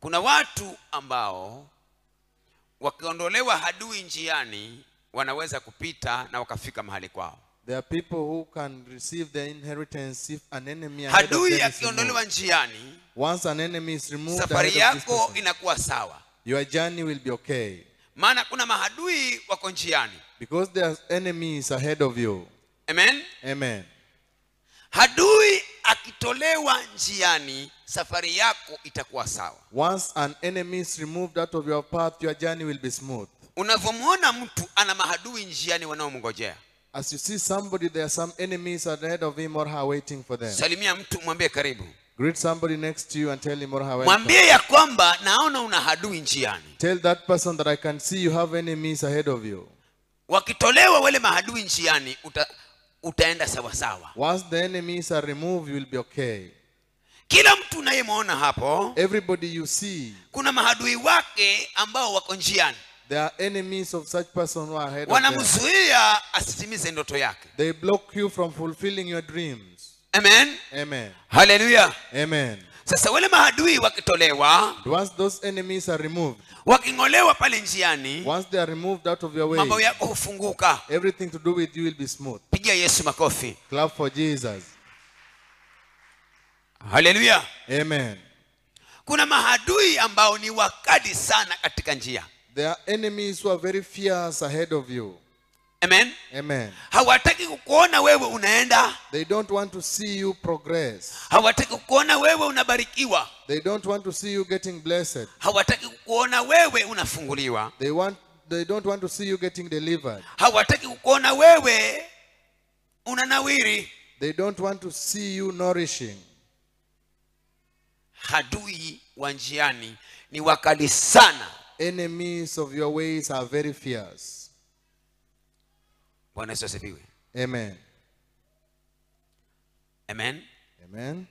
Kuna watu ambao wakiondolewa adui njiani wanaweza kupita na wakafika mahali kwao. There are people who can receive their inheritance if an enemy ahead of Adui them is akiondolewa removed. njiani, Once an enemy is removed safari ahead of this yako person, inakuwa sawa. your journey will be okay. Maana kuna mahadui wako njiani. Because there are enemies ahead of you. Amen. Amen. Adui akitolewa njiani, safari yako itakuwa sawa. Once an enemy is removed out of your path, your journey will be smooth. Unavyomuona mtu ana mahadui njiani wanaomngojea. As you see somebody, there are some enemies ahead of him or her waiting for them. Salimia mtu, mwambie karibu. Greet somebody next to you and tell him or her welcome. Mwambie ya kwamba naona una adui njiani. Tell that person that I can see you have enemies ahead of you. Wakitolewa wale mahadui njiani, utaenda sawa sawa. Once the enemies are removed, you will be okay. Kila mtu unayemwona hapo, Everybody you see, kuna mahadui wake ambao wako njiani. There are enemies of such person who are ahead of them. Wanamzuia asitimize ndoto yake. They block you from fulfilling your dreams. Amen. Amen. Hallelujah. Amen. Sasa wale mahadui wakitolewa, once those enemies are removed, wakingolewa pale njiani, once they are removed out of your way, mambo yako hufunguka. Everything to do with you will be smooth. Pigia Yesu makofi. Clap for Jesus. Hallelujah. Amen. Kuna mahadui ambao ni wakali sana katika njia. There are enemies who are very fierce ahead of you. Amen. Amen. Hawataki kukuona wewe unaenda. They don't want to see you progress. Hawataki kukuona wewe unabarikiwa. They don't want to see you getting blessed. Hawataki kukuona wewe unafunguliwa. They don't want to see you getting delivered. Hawataki kukuona wewe unanawiri. They don't want to see you nourishing. Adui wa njiani ni wakali sana. Enemies of your ways are very fierce. Bwana Yesu asifiwe. Amen. Amen. Amen.